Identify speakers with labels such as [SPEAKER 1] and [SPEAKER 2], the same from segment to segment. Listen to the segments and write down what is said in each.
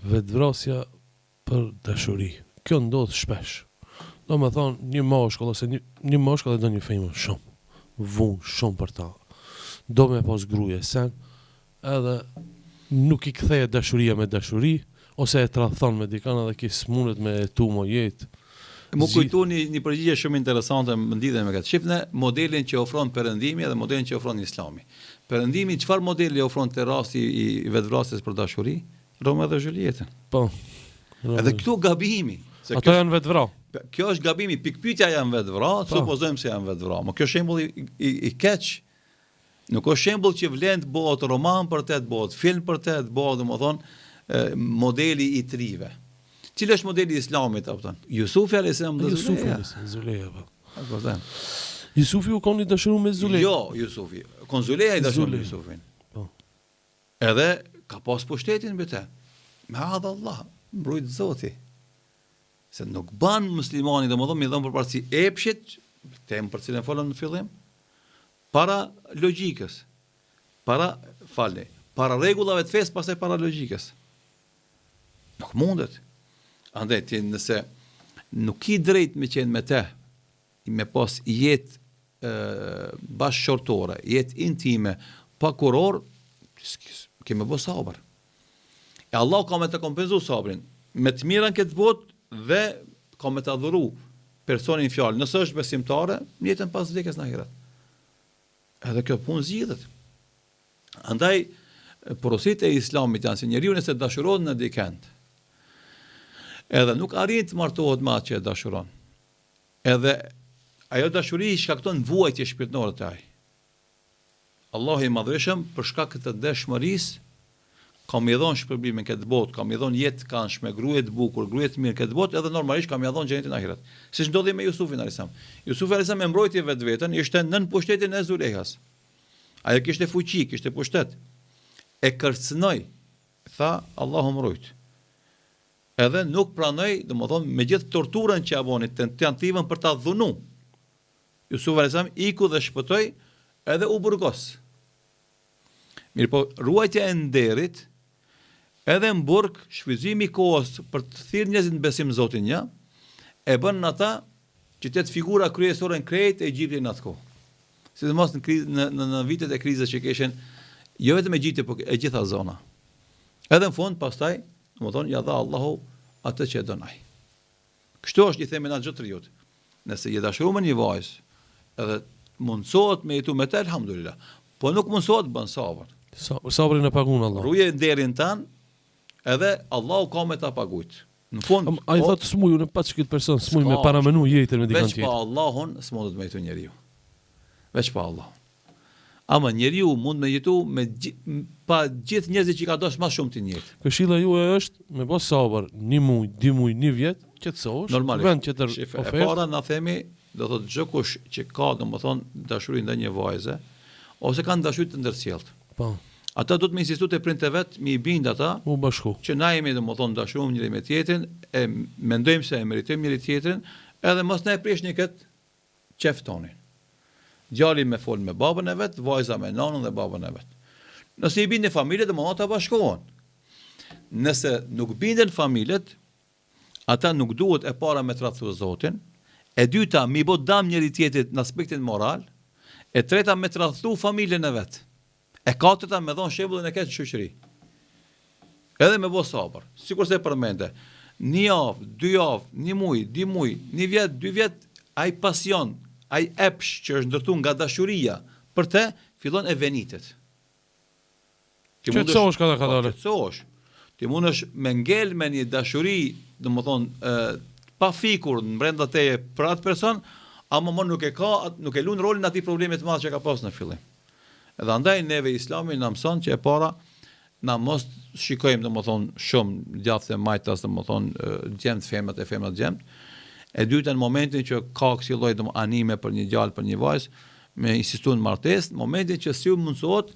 [SPEAKER 1] Vetëvrasja për dashuri. Kjo ndodh shpesh. Domethonë, një mashkull ose një, një mashkull e do një femër shumë. Vun shumë për ta. Do me pas gruje sen, edhe nuk i kthehet dashuria me dashuri, ose e tradhton me dikan edhe ki s'mundet me jetu mo jetë.
[SPEAKER 2] Mu kujtu një, një përgjigje shumë interesante në lidhje me këtë. Shifne modelin që ofron Perëndimi dhe modelin që ofron Islami. Perëndimi çfarë modeli ofron te rasti i vetëvrasjes për dashuri? Romeo dhe Julietën.
[SPEAKER 1] Po.
[SPEAKER 2] Edhe këtu gabimi.
[SPEAKER 1] Se Ato janë vetëvra.
[SPEAKER 2] Kjo është gabimi, pikëpyetja janë vetëvra, po. supozojmë se janë vetëvra. Mo kjo shembull i, i, i keq. Nuk është shembull që vlen të bëhet roman për të, të bëhet film për të, të bëhet domethënë modeli i të rive. Cili është modeli i Islamit, apo thon? Jusufi alayhis salam
[SPEAKER 1] dhe Jusufi alayhis salam, Zuleja po. Apo thon. Jusufi u kon i dashuruar me
[SPEAKER 2] Zulejën. Jo, Jusufi. Kon Zuleja i dashuruar me Jusufin. Po. Edhe ka pas pushtetin mbi të. Meadh Allah, m'rujt Zoti. Se nuk ban muslimani, domethënë me i dhënë përparësi epshit, temë për cilën folëm në fillim, para logjikës, para, falni, para rregullave të fesë, pastaj para logjikës. Nuk mundet. Andaj ti nëse nuk ki drejt me qenë me te, me pas jetë bashkëshortore, jetë intime, pa kurorë, ke me bo sabër. E Allahu ka me të kompenzu sabrin, me të mira në këtë botë dhe ka me të dhuru personin fjalë, nëse është besimtare, në jetën pas vdekjes në ahiret. Edhe kjo punë zgjidhet. Andaj, porositë e islamit janë se njeriu nëse dashurohet në dikend, edhe nuk arrin të martohet me atë që e dashuron, Edhe ajo dashuri i shkakton vuajtje shpirtërore te ai. Allahu i Madhërishëm për shkak të ndershmërisë ka me i dhon shpërblimin në këtë botë, ka me i dhon jetë të këndshme, gruje të bukur, gruje të mirë në këtë botë, edhe normalisht ka me ia dhon xhenetin në ahiret. Siç ndodhi me Jusufin alayhis salam. Jusufi alayhis salam e mbrojti vetveten, ishte nën pushtetin e Zulehas. Ajo kishte fuqi, kishte pushtet. E kërcënoi, tha Allahu më rujt. Edhe nuk pranoi, domethënë, me gjithë torturën që ia boni, tentativën për ta dhunu. Jusuf alayhis salam iku dhe shpëtoi edhe u burgos. Mirëpo, ruajtja e nderit, edhe në burg, shfrytëzimi i kohës për të thirrë njerëzit në besim në Zotin një, e bën ata që të jetë figura kryesore në krejt Egjiptin në atë kohë. Sidomos në, kriz, në, në, në vitet e krizës që kishin, jo vetëm Egjipti, por e gjitha zona. Edhe në fund, pastaj, Domethënë, ja dha Allahu atë që e don ai. Kështu është i themi na çdo të riut. Nëse je dashuru me një vajzë, edhe mundsohet me jetu me të, elhamdulillah. Po nuk mundsohet bën
[SPEAKER 1] sabër. Sa, sabrin e pagun
[SPEAKER 2] Allah. Ruje nderin tan, edhe Allahu ka me ta pagujt.
[SPEAKER 1] Në fund, Am, ai po, thotë s'muj unë pa qët person, s'muj me paramenu jetën me
[SPEAKER 2] dikën tjetër. Veç pa Allahun s'mundet me jetu njeriu. Veç pa Allahun. Ama njeriu mund me jetu me pa gjithë njerëzit që i ka dashtë ma shumë ti
[SPEAKER 1] në jetë. Këshilla juaj është me bo sabër, një muj, dy muj, një vjet, qetësohesh, vjen tjetër
[SPEAKER 2] ofertë. E para na themi, do thotë çdokush që ka domethënë dashuri ndaj një vajze ose kanë dashuri të ndërsjelltë.
[SPEAKER 1] Po.
[SPEAKER 2] Ata duhet me insistu te prindët e vet, me i bind ata,
[SPEAKER 1] Mu bashku.
[SPEAKER 2] që na jemi domethënë dashurum njëri me tjetrin, e mendojmë se e meritojmë njëri tjetrin, edhe mos na e prishni këtë qef tonin. Djali me fol me babën e vet, vajza me nanën dhe babën e vet. Nëse i bindin familjet, domethënë ata bashkohen. Nëse nuk binden familjet, ata nuk duhet e para me tradhtu Zotin, e dyta me i bo dam njëri tjetrit në aspektin moral, e treta me tradhtu familjen e vet. E katërta me dhon shembullin e keq në shoqëri. Edhe me bo sabër. Sikurse e përmende, një javë, dy javë, një muaj, dy muaj, një vjet, dy vjet, ai pasion, ai epsh që është ndërtu nga dashuria për te, fillon e venitet.
[SPEAKER 1] Ti mundesh Qetësohesh kadal
[SPEAKER 2] kadale. Po, qetësohesh. Ti mundesh me ngel me një dashuri, domethënë, pa fikur në brenda teje për atë person, ama më nuk e ka, nuk e lun rolin atij problemit të madh që ka pas në fillim. Dhe andaj neve Islami na mëson që e para na mos shikojmë domethënë shumë djathtë e majtas domethënë djemtë femrat e femrat djemtë. E dyta në momentin që ka kësi lloj domo anime për një djalë për një vajzë me insistu në martesë, në momentin që s'iu mundësohet,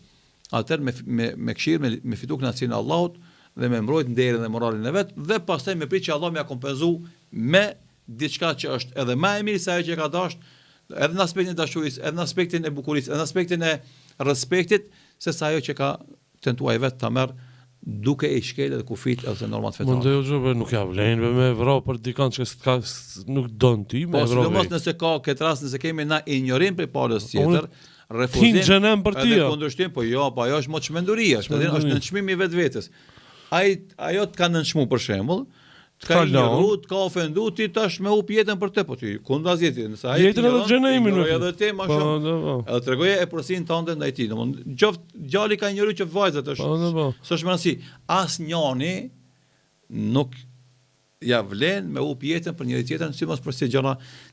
[SPEAKER 2] atëherë me me me këshir me, me fitu kënaqësinë e Allahut dhe me mbrojt nderin dhe moralin e vet dhe pastaj me prit që Allahu me ja kompenzu me diçka që është edhe më e mirë se ajo që e ka dashtë, edhe në aspektin e dashurisë, edhe në aspektin e bukurisë, edhe në aspektin e respektit, se sa ajo që ka tentu ai vetë ta merr duke i shkel edhe kufijtë ose normat fetare.
[SPEAKER 1] Mendoj jo gjë, nuk ja vlen be me vra për dikën që s'ka nuk don ty me
[SPEAKER 2] po,
[SPEAKER 1] vra.
[SPEAKER 2] Po sidomos nëse ka këtë rast nëse kemi na injorim prej palës tjetër, refuzim.
[SPEAKER 1] Ti për
[SPEAKER 2] ty. Edhe kundërshtim, po jo, po ajo është më çmenduri, është, është nënçmimi i vetvetes. Ai ajo të ka nënçmu për shembull, të ka injoru, të ka ofendu, ti tash me hup jetën për të, po ti kundras jeti, nëse ai
[SPEAKER 1] jetën edhe xhenemin
[SPEAKER 2] me. Edhe ti më po, shumë. Po, po. Edhe tregoje epërsinë tënde ndaj tij, domthon qoftë djali ka injoru qoftë vajza tash.
[SPEAKER 1] Po, po.
[SPEAKER 2] S'është me rëndësi, asnjani nuk ja vlen me hup jetën për njëri tjetrin, sidomos për kësi gjëra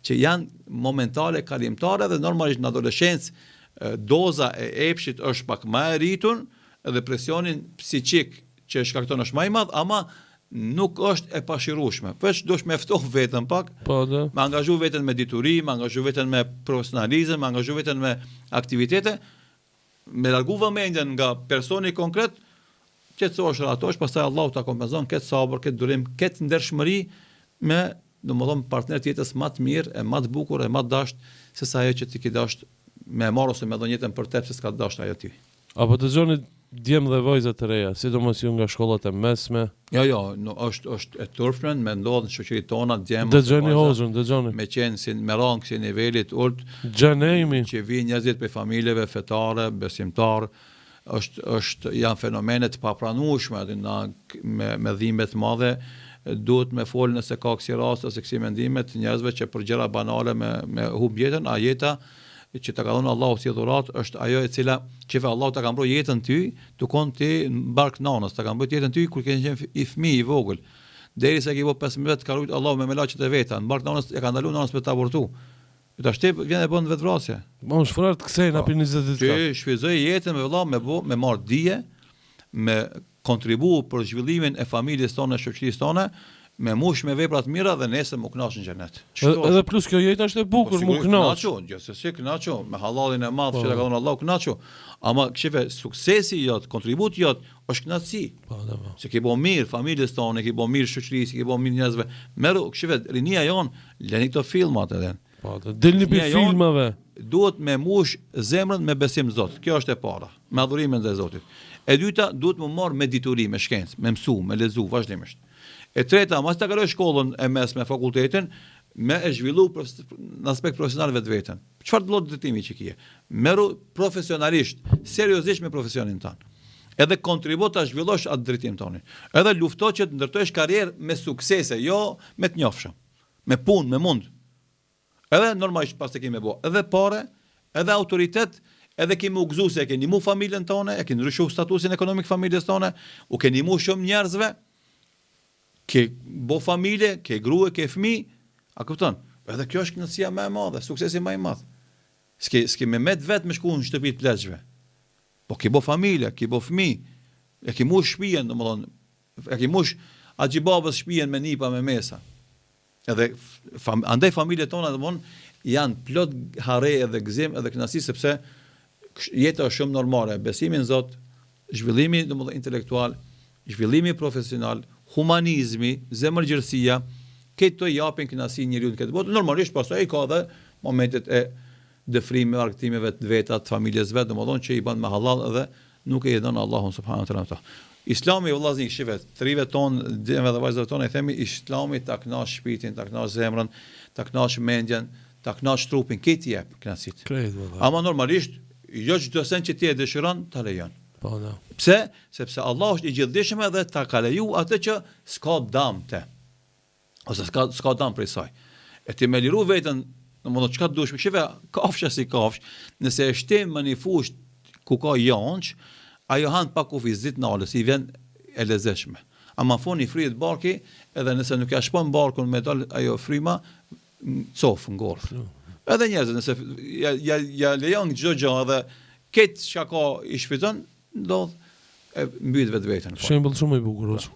[SPEAKER 2] që janë momentale, kalimtare dhe normalisht në adoleshencë doza e epshit është pak më e rritun dhe presionin psikik që e shkakton është më i madh, ama nuk është e pashirueshme. Veç duhesh me ftoh veten pak,
[SPEAKER 1] po, dhe.
[SPEAKER 2] me angazhu veten me dituri, me angazhu veten me profesionalizëm, me angazhu veten me aktivitete, me largu vëmendjen nga personi konkret, qetësohesh, rahatohesh, pastaj Allahu ta kompenzon këtë sabër, këtë durim, këtë ndershmëri me, domethënë, partner të jetës më të mirë e më të bukur e më të dashtë se sa ajo që ti ke dashtë me e marrë ose me dhënë jetën për të pse s'ka dashtë ajo ty.
[SPEAKER 1] A po dëgjoni djem dhe vajza të reja, sidomos ju nga shkollat e mesme?
[SPEAKER 2] Jo, jo, no, është është e turpshme me ndodh në shoqëritë tona djem ose
[SPEAKER 1] Dëgjoni
[SPEAKER 2] vajza
[SPEAKER 1] hoxhën, dëgjoni.
[SPEAKER 2] me qenë si me ra n'kësi niveli të ulët,
[SPEAKER 1] Xhenemi.
[SPEAKER 2] që vijnë njerëzit prej familjeve fetare, besimtar, është është janë fenomene të papranueshme, aty na me me dhimbje të madhe duhet me fol nëse ka kësi raste ose kësi mendime të njerëzve që për gjëra banale me me humb jetën, a jeta që ta ka dhënë Allahu si dhuratë është ajo e cila që Allahu ta ka mbrojt jetën ty, tu kon ti në bark nanës, ta ka mbrojt jetën ty kur ke qenë i fëmijë i vogël. Derisa ke bo 15 vjet ka rujt Allahu me melaqet e veta, në bark nanës e ka ndalu nanës me të abortu. E tash ti vjen e bën vetvrasje.
[SPEAKER 1] Po unë shfrar të kthejnë apo 20 ditë.
[SPEAKER 2] Ti shfrytëzoj jetën me vëlla me bo, me marr dije, me kontribu për zhvillimin e familjes tonë e shoqërisë tonë, me mush me vepra të mira dhe nesër mu kënaq në
[SPEAKER 1] xhenet. Edhe, edhe plus kjo jeta është e
[SPEAKER 2] po,
[SPEAKER 1] bukur, mu kënaq.
[SPEAKER 2] Kënaqu, gjithsesi kënaqu, me hallallin e madh po. që ta ka dhënë Allahu kënaqu. Ama shife suksesi jot, kontributi jot është kënaqësi.
[SPEAKER 1] Po, po, po.
[SPEAKER 2] Se ke bo mirë familjes tonë, ke bo mirë shoqërisë, ke bo mirë njerëzve. Merru, shife rinia jon, leni këto filmat edhe.
[SPEAKER 1] Po, të dilni prej filmave.
[SPEAKER 2] Duhet me mush zemrën me besim Zot. Kjo është e para, me adhurimin ndaj Zotit. E dyta, duhet me u marr me dituri, me shkencë, me mësu, me lexu vazhdimisht. E treta, masi ta kaloj shkollën e mesme, fakultetin, me e zhvillu në aspekt profesional vetveten. Çfarë lloj drejtimi që kije? Merru profesionalisht, seriozisht me profesionin tënd. Edhe kontribo ta zhvillosh atë drejtim tonin. Edhe lufto që të ndërtojsh karrierë me suksese, jo me të njofshëm. Me punë, me mund. Edhe normalisht pastaj ke me bo edhe pare, edhe autoritet, edhe ke me u gëzu se e ke nimu familjen tone, e ke ndryshu statusin ekonomik familjes tone, u ke nimu shumë njerëzve, ke bo familje, ke grue, ke fëmi, a kupton? Edhe kjo është kënaqësia më e madhe, suksesi më i madh. S'ke s'ke me met vet me shku në shtëpi të pleqve. Po ke bo familje, ke bo fëmi, e ke mush shtëpinë, domethënë, E ke mush axhi babës shpijën me nipa me mesa. Edhe fam, andaj familjet tona domthon janë plot hare edhe gëzim edhe kënaqësi sepse jeta është shumë normale, besimi në Zot, zhvillimi domethënë intelektual, zhvillimi profesional, humanizmi, zemërgjerësia, këto i japin kënaqësi njeriut në këtë botë. Normalisht pastaj ka edhe momentet e dëfrimeve, argëtimeve të veta, të familjes vet, domethënë që i bën me hallall edhe nuk e hidhnon Allahun subhanahu wa taala me to. Islami vëllazni shife, të rive tonë, djemve dhe vajzave tona i themi Islami ta kënaq shpirtin, ta kënaq zemrën, ta kënaq mendjen, ta kënaq trupin, krejt t'i jep kënaqësitë.
[SPEAKER 1] Krejt vëlla.
[SPEAKER 2] Ama normalisht jo çdo send që ti e dëshiron ta lejon.
[SPEAKER 1] Po da.
[SPEAKER 2] Pse? Sepse Allahu është i gjithëdijshëm edhe ta ka leju atë që s'ka dam te. ose s'ka s'ka dam prej saj. E ti me liru veten, domethënë çka dush, shife kafsha si kafsh, nëse e shtim në një fushë ku ka jonxh, ajo han pa kufi s'di t'nalet, i vjen e lezetshme. Ama në fund i fryhet barki, edhe nëse nuk ja shpon barkun me dal ajo fryma, cofë ngordh. Edhe njerëzit nëse ja ja, ja lejon çdo gjë edhe këtë çka ka i shfrytëzon, ndodh e mbyt vetveten.
[SPEAKER 1] Shembull shumë i bukur hoxhë.